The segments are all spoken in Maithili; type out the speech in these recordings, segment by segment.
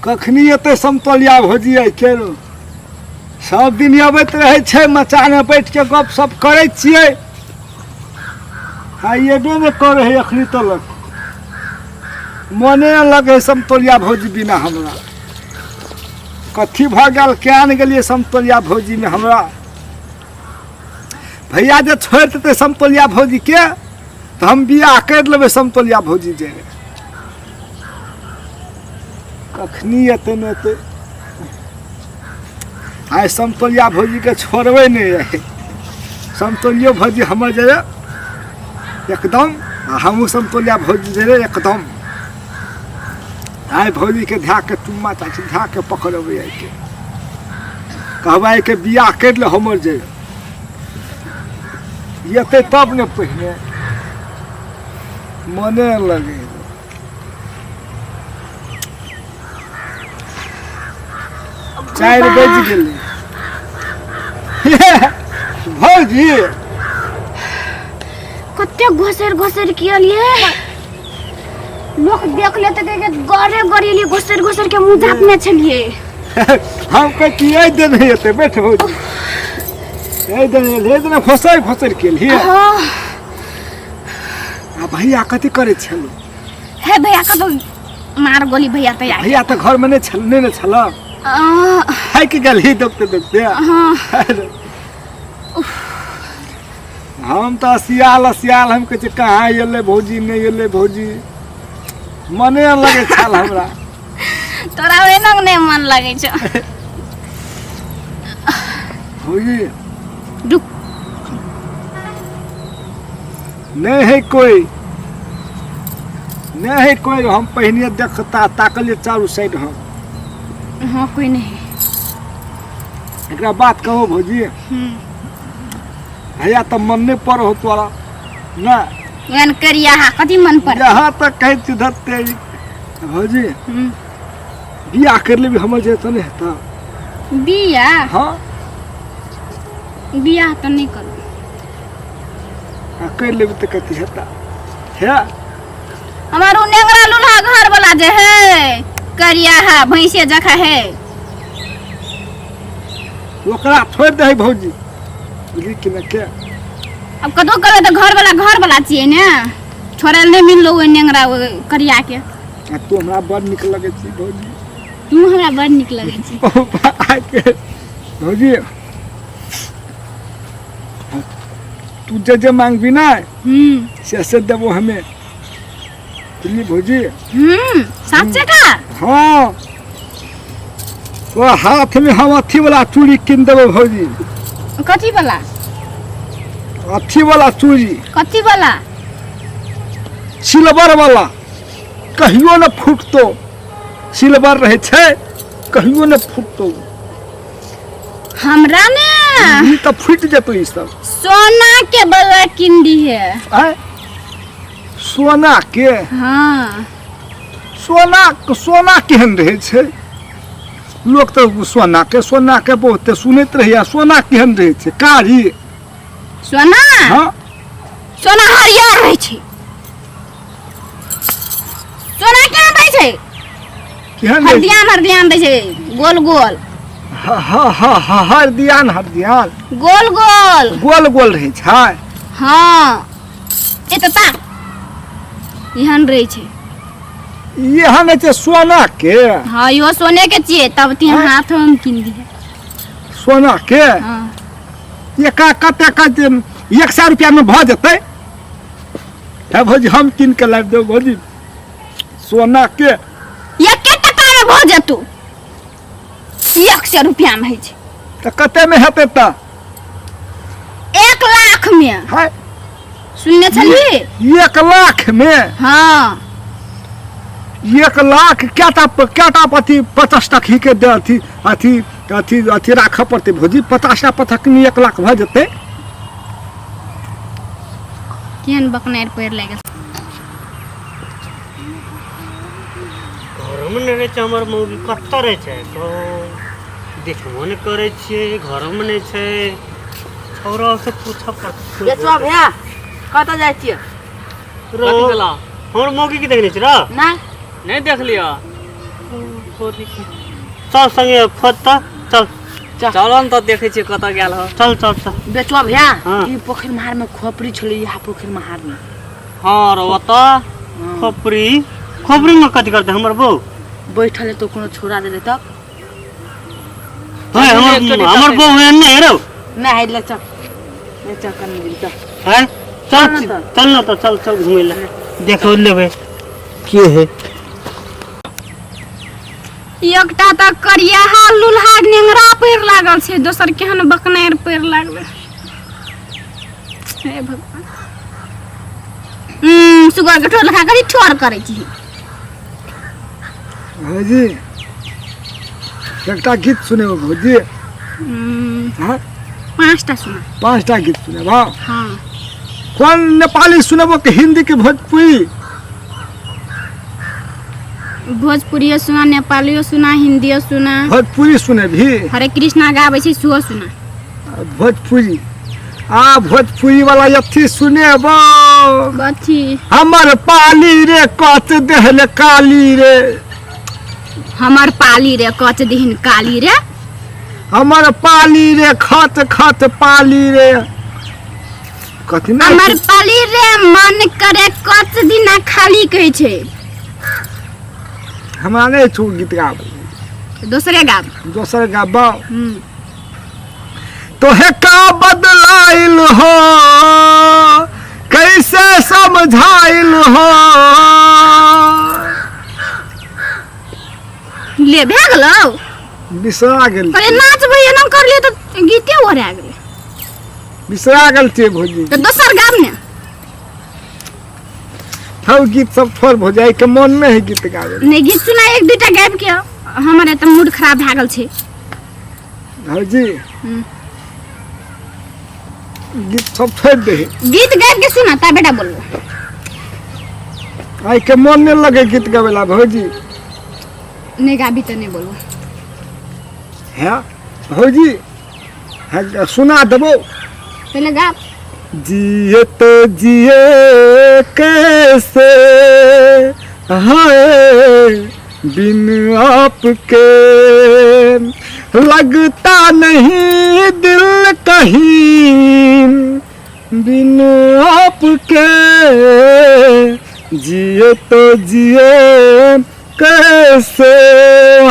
कखनी एतै समतोलिया भौजी आइ केरो सब दिन अबैत रहै छै मचानमे बैठ के गप सप करै छियै। आइ एबे नहि करै है अखनी तलक। मने नहि लगै समतोलिया भौजी बिना हमरा। कथी भऽ गेल किया नहि गेलियै समतोलिया भौजीमे हमरा? भैया जे छोड़ि देतै समतोलिया भौजीके तऽ हम बियाह करि लेबै समतोलिया भौजी जे। कखनी एतै नहि एतै। आइ समतोलिया भौजीके छोड़बै नहि आइ। समतोलियो भौजी हमर जे एकदम आ हमहूँ समतोलिया भौजी जे एकदम। आइ भौजीके धए के चुम्मा चाची धए के पकड़बै आइके। कहबै आइके बियाह करि ले हमर जे एतै तब ने पहिने मने लगै। 4 बजि गेलै। भौजी कते घोसर घोसर कियलिए लोक देख लेते के गरे गरे घोसर घोसर के मुंह झापने छलिए। हम कहै कि एहि दिन हेतै बैठ भौजी एहि दिन एहि दिन घोसर घोसर केलिए। हाँ। आ भैया कथी करै छलौ? हे भैया कतौ मार गोली भैया तैयार। भैया तऽ घर में नहीं छल नहीं ने छल। थाकि गेलही देखते देखते। हाँ। हम तऽ असियाल असियाल हम कहै छियै कहाँ एलै भौजी नहि एलै भौजी मने लगै छल हमरा। तोरा ओहिना नहि मन लगै छौ। भौजी रुक। नहीं है कोई नहीं है कोई। हम पहिने देखता ताकलिए चारू साइड हम। हाँ कोई नहीं। एकरा बात कहो भौजी। भैया तऽ मन नहीं पर हो तोरा ना। एहन करिया हा कथी मन पर? यहाँ तक कहै छी धत्ते भौजी। बियाह कर लेबी हमर जे तऽ नहि हेतौ। बियाह? हाँ। बियाह तऽ नहीं करू। आ कर लेबी तऽ कथी हेता? हे हमार उ नेंगरा लुल्हा घर वाला जे है करिया हा भैंसे जखा है ओकरा छोड़ि दे भौजी बुझली कि ने के। अब कतौ करबै तऽ घर वाला छियै ने छोड़ै लए नहि मिललो ओहि नेंगरा ओहि करिया के। आ तू हमरा बड़ नीक लगै छी भौजी। तू हमरा बड़ नीक लगै छी। आके भौजी तू जे जे मांगबी ना से से देबो हमें बुझली भौजी। साचे का? हाँ तो हाथ में हम अथी वाला चूड़ी किन देबो भौजी। कथी वाला? अथी वाला चूड़ी। कथी वाला? सिल्वर वाला कहियो न फूटतो। सिल्वर रहे छै कहियो न फूटतो। हमरा ने ई तऽ फूटि जेतो ई सब। सोना के बला किन दी है। आय सोना के? हाँ। सोना केहन रहे छै? लोक तऽ सोना के बहुते सुनैत रहैया। सोना केहन रहे छै? कारी। सोना? हाँ। सोना हरियर रहे छै। सोना केहन रहे छै? केहन रहै छै? हरदियान हरदियान रहै छै गोल गोल। हरदियान हरदियान। गोल गोल। गोल गोल रहै छै। हाँ। ए तऽ ताक एहन रहै छै। एहन होइ छै सोना के? हाँ इहो सोने के छियै तब ती हाँ। हाथ में किन दिहे। सोना के? हाँ। एका कते कते 100 रुपया में भऽ जेतै? हे भौजी हम कीन के लाबि देब भौजी सोना के। एके टका में भऽ जेतौ। 100 रुपया में होइ छै। तऽ कते में हेतै तऽ? 1 लाख में। हाय। सुनने छली? 1 लाख में? हाँ। 1 लाख केटा अथी 50 टकही के दे अथी अथी अथी अथी राखऽ पड़तै भौजी। 50 टा पथकनी 1 लाख भऽ जेतै। केहन बकनारि पड़ि लागि गेल। घरमे नहि रहै छै हमर मौगी, कतऽ रहै छै? देखबो नहि करै छियै, घरोमे नहि छै। छौड़ा से पूछऽ पड़तै। बेचवा भैया कतऽ जाइ छियै? रो, कथी भेलौ? हमर मौगी के देखने छी रो? नहि। नहि देखलियौ। तोरी के। चल संगे खोज त चल। चल न त देखै छियै कतऽ गेल हो। चल चल चल। बेचुआ भैया हाँ। ई पोखरि महार में खोपड़ी छलै, इहा पोखरि महार में। हाँ रो ओतऽ खोपड़ी, खोपड़ी में कथी करतै हमर बहू? बैठल है तो कोनो छोड़ा दे तब। है हमर हमर बहू एहन नहि रौ। नहीं है, ले चल ले चल कनी दिन चल। है चल चल न त। चल न त चल चल घुमै लए देखो लेबै के है। एकटा तऽ करियाहा लुल्हा नेंगरा पैर लागल छै, दोसर केहन बकनारि पैर लागल। हे भगवान। सुगर के ठोर लखा करी ठोर करै छी। भौजी एकटा गीत सुनेबो भौजी? हाँ? 5टा सुना। 5टा गीत सुनेबो? हाँ। कौन नेपाली सुनेबो कि हिंदी के भोजपुरी? भोजपुरियो सुना, नेपालियो सुना, हिंदियो सुना। भोजपुरी सुनेबही? हरे कृष्णा गाबै छै सेहो सुना। भोजपुरी आ भोजपुरी वाला अथी सुनेबो। कथी? हमर पाली रे कच देहले काली रे। हमर पाली रे कच देहन काली रे। हमर पाली रे खत खत पाली रे। कथी ना? हमर पाली रे मन करे कच दिना खाली कहै छै। हमरा नहीं छू गीत गाबै। दोसरे गाब। दोसर गाबो। तोहे का बदलाइल हो कैसे समझाइल हो। ले भए गेलौ? बिसरा गेल। अरे नाच भैया ना कर लिए तो गीते ओहरा गेलै। बिसरा गेल छियै भौजी। तो दोसर गाब ने। हौ गीत सब छोड़ भौजी, के मन नहीं है गीत गाबे। नहीं गीत सुना एक दुटा गाबि के हमर एतऽ मूड खराब भए गेल छै। भौजी गीत सब छोड़ दे। गीत गाबि के सुना ता बेटा बोलबो। आइ के मन नहीं लगे गीत गाबेला भौजी। नहीं गाबी तो नहीं बोलबो। है भौजी है सुना देबो। पहले गाब। जिए तो जिए कैसे हाय बिन आपके, लगता नहीं दिल कहीं बिन आपके, जिए तो जिए कैसे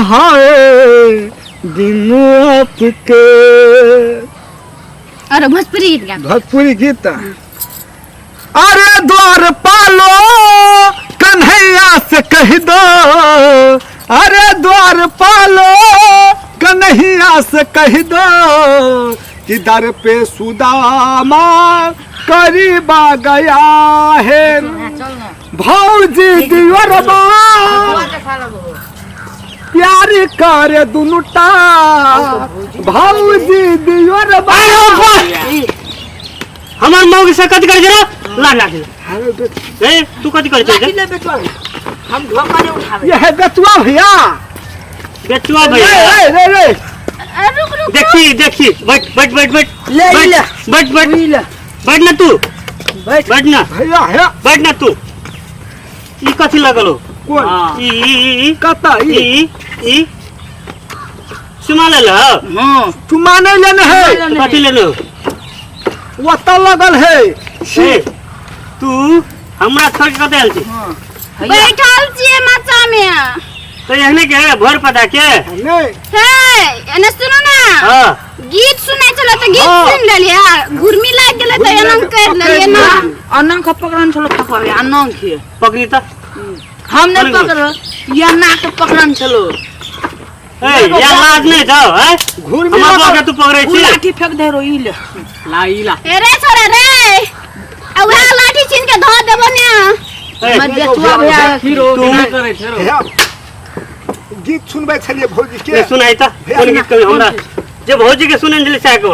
हाय बिन आपके। अरे भोजपुरी गीत गा। भोजपुरी गीत। अरे द्वार पालो कन्हैया से कह दो, अरे द्वार पालो कन्हैया से कह दो कि दर पे सुदामा करीबा गया है। भौजी दियरबा प्यार करे दुनुटा, भौजी दियरबा। हमर मौगी से कथी करै छै रे? ला ला ए तू कथी करै छै? ले बेचुआ हम ढोका नहीं उठावे। ये है बेचुआ भैया। बेचुआ भैया रे रे रे रुक रुक देखी देखी बैठ बैठ बैठ बैठ ले ले बैठ बैठ बैठ ना तू बैठ बैठ ना भैया है बैठ ना तू। ई कथी लगल हो? कोन ई ई ई कता ई ई चुमा ले ल। हां चुमा नहीं लेने है। कथी लेने हो? ओतऽ लगल है। ए तू हमरा छोड़ के कतऽ आयल छी? हां बैठल छियै मचा में। तो एहने के है भोर पता के नहीं हे एने सुनो ना। हां गीत सुनै छलै तऽ गीत सुन लेलियै, घुर्मी लागि गेलै तऽ एना कर लेलियै ना। अनंग के पकड़न छलो फकवे अनंग के पकड़ी त हम नहीं पकड़ या ना के पकड़न छलो। ए या लाज नहीं जाओ है घुर्मी हमरा के तू पकड़ै छी। लाठी फेंक दे रो ई ले ला ई ला। ए रे छोरा रे आ उहा लाठी छीन के धऽ देबो ने। मत बेचुआ भैया तू करै छै रो। गीत सुनबै छलियै भौजी के। नहीं सुनाई त कोन गीत कभी हमरा जे भौजी के सुनन दिली सह के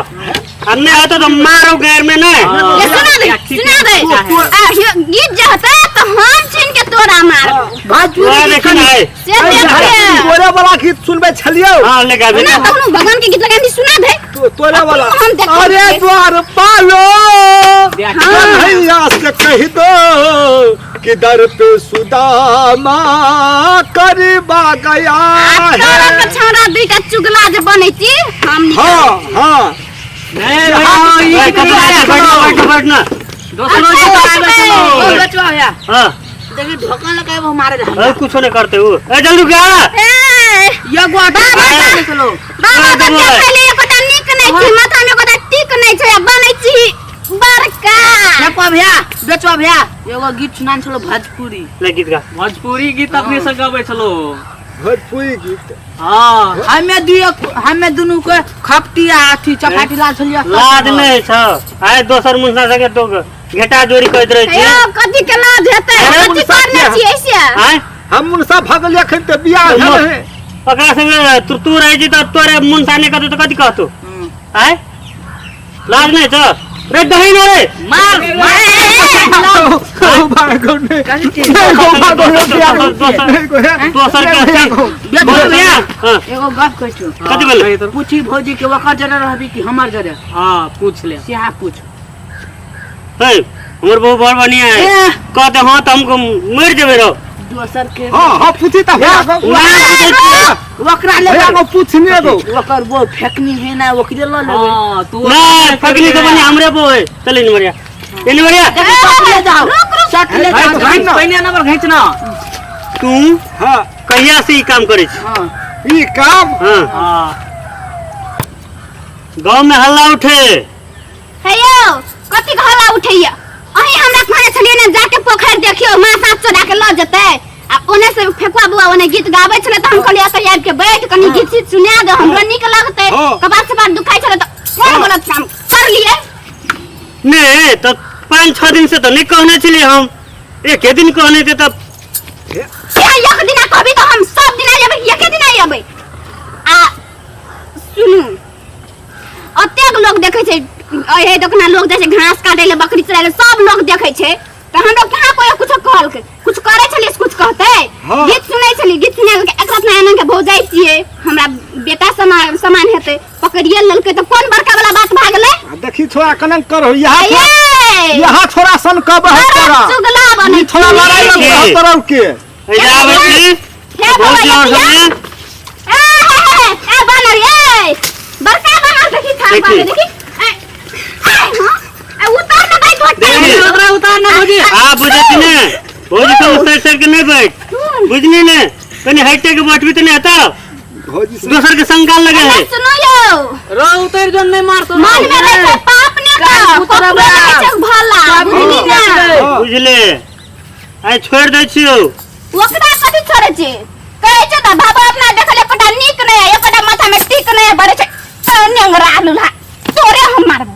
अब नहीं होता तो मारो गैर में नहीं। ये सुना दे सुना दे। आ गीत जे होतै त हम छीन के तोरा मारबो। भोजपुरी देखी ना से देख के तोरे वाला गीत सुनबै छलियै। हां ले गाबे ना तखनो भगवान के गीत लगानी सुना दे तोरे वाला। हम देखै अरे छियै। द्वार पालो कन्हैया से कह दो कि दर पे सुदामा करबा गया आ तोरा है। के छौड़ा दुईटा चुगला जे बनै छी हम निकलै हाँ छी। हाँ नहीं ए, बैठ बैठ बैठ ना। दोसरो अच्छा, गीत गाबै अच्छा। छलो। ओ बचवा भैया हाँ देखी ढोकन लगाए वो मारे रहा अरे कुछो नहीं करते वो। ए जल्दी क्या ए ये गोटा बाबा, चलो बाबा ए, के बाबा। देखैले एकोटा नीक नै छी, माथा मे एकोटा टीक नै छै, आ बनै छी बड़का। देखो भैया बेचवा भैया एगो गीत सुनान छलो भोजपुरी। ले गीत गा। भोजपुरी गीत अपने से गबै छलो। भोजपुरी गीत। हाँ हमें दुई हमें दुनू के खपटी आ अथी चपाटी लाल छलिया। लाज नहीं छ आए दोसर मुंसा सके तो घेटा जोरी कहत रहे छी। हेयो कथी के लाज हेतै, अरे कथी मुनसा करने किया? छी ऐसे? आए हम मुनसा भगल अखन ते बियाह भेल है। ओकरा संगे तू तू रहे छी त तोरे मुंसा नहीं कहतो त कथी कहतो? आए लाज नहीं छ रे दही ना रे मार मार ओ भागो ने नहीं गो भागो ने बियाह नहीं गो है। दोसर के नहीं गो। बेचवा भैया हां एगो गप कहै छियौ। कथी बोले? पूछी भौजी के ओकर जरे रहबी कि हमर जरे? हाँ पूछ ले। सेहा पूछ। हे हमर बहु बड़ बढ़िया है। ए, कहते हां त हमको मर जेबे रो। दोसर के हाँ हाँ पूछी त भैया गो। ओकरा ले भैया गो पूछने गो। ओकर वो फेकनी है ना ओकरे ल लेबै। हाँ तू ना फगली के बनी हमरे बहु है। चल इन बढ़िया इन बढ़िया। देखी शर्ट ले जाओ शर्ट ले अरे, जाओ। घीच, पहिने नंबर घीच ना। तू हाँ कहिया से ई काम करे छी? हाँ ई काम हां हाँ गांव में हल्ला उठे। हेयो कथी के हल्ला उठैया? अहीं हमरा कहने छलियै ने जाके पोखरि देखियौ माँ साँप चोरा के लऽ जेतै, आ ओने से फेकुआ बुआ ओने गीत गाबै छलै त हम कहलियै एतऽ आबि के बैठ कनी गीत सीत सुना दे हमरो नीक लगतै। हाँ। कपार सपार दुखाइ छलै त कोन गलत काम कर लिए? नहीं तो 5-6 दिन से तो नहीं कहने छलिए हम, एके दिन कहने थे तब। ए एक दिना कहबी त हम सब दिना जेबै, एके दिना अयबै। आ सुनू अतेक लोग देखै छै, एहे देखना लोग जाइ छै घास काटै ले बकरी चराइ ले सब लोग देखै छै, त हमरो कहाँ कोई कुछ कहलकै? कुछ करै छलियै से कुछ कहतै? हाँ। गीत सुनै छलियै, गीत सुनै के एकरा अपना एना के भौजाइ छियै, हमरा बेटा समान समान हेतै, पकड़िए लेलकै त कोन बड़का वाला बात भए गेलै? आ देखी छोरा कनक कर यहाँ ए यहाँ छोरा सन कब है बड़ा तोरा चुगला बनै ई छोरा लड़ाई छी। लग रहा तोरा के। ऐसे आबै छी हे बाबा, भौजी और ये सबने। ए हे हे ए बानर ए बड़का बानर देखी थार देखी। बानर देखी। ए ए हां ए उतार ना भाई छोट। देखी। उतरा उतार ना भौजी। आ बुझे ने भौजी सब सर सर के नहीं बैठ बुझनी ने कनी हटे के बैठबी त नहीं हता भौजी से दोसर के शंका लगे है। सुनो यो रो उतर जो नहीं मारतो। मन में रहै छै पाप ने त कान ककरो उतरबा। रहै छै भला बुझली ने। हाँ। बुझले आइ छोड़ दै छियौ। ओकरा कथी छोड़ै छी? कहै छै त बाबा अपना देखले एकोटा नीक नहि है, एकोटा माथा में टीक नहि है, बड़े छै नेंगरा लुल्हा तोरे हम मारबो।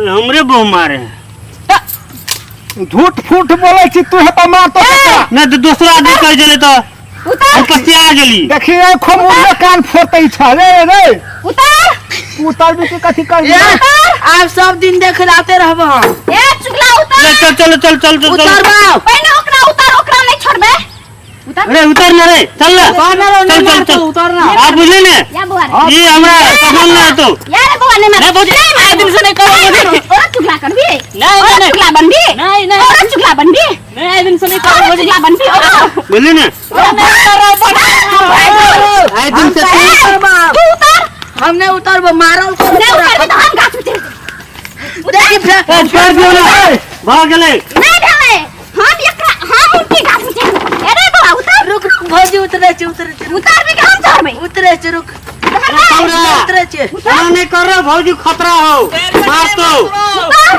हमरे बहु मारे है। झूठ फूट बोलै छी तू हेता मार तो केकरा। नहीं तो दूसरा आदमी कह गेलै तो उतार हम पसिया गेली। देखी ए खमूर कान फोड़तै छ रे रे उतार उतार भी के कथी कर ए, आप सब दिन देख लाते रहबो हम। ए चुगला उतार। चल चल चल चल चल चल उतर बाप पहिने ओकरा उतार, ओकरा नहीं छोड़बे। उतार अरे उतर ना रे चल ना उतार ना रो, चल नहीं चल मारतो, चल उतार ना। आप बुझले ने या बुआ रे। ये हमरा पसंद ना तो या रे बुआ नहीं मार। नहीं भौजी, नहीं मार। आए दिन से नहीं करो भौजी। ओरा चुगला करबी? नहीं, ओरा नहीं। चुगला बनबी? नहीं, नहीं। ओरा चुगला बनबी? नहीं आए दिन से नहीं करो ओरा भौजी। चुगला बनबी? ओरा बुझले ने आए दिन से तू उतर बाप। तू उतार। हमने उतरबो मारल को नहीं उतारबी तो हम गाछ पे चढ़ जेबै। देखी ए, छोड़ दियौ ना भऽ गेलै। नहीं भेलै, हम एकरा हम उनकी गाछ पे चढ़ जेबै। अरे बौआ उतार। रुक रुक भौजी उतरे छै उतरे छै उतारबी कि हम चढ़बै? उतरे छै रुक उतारबै? उतरे छै एना नहीं कर रहे भौजी खतरा हो मारतो। उतार।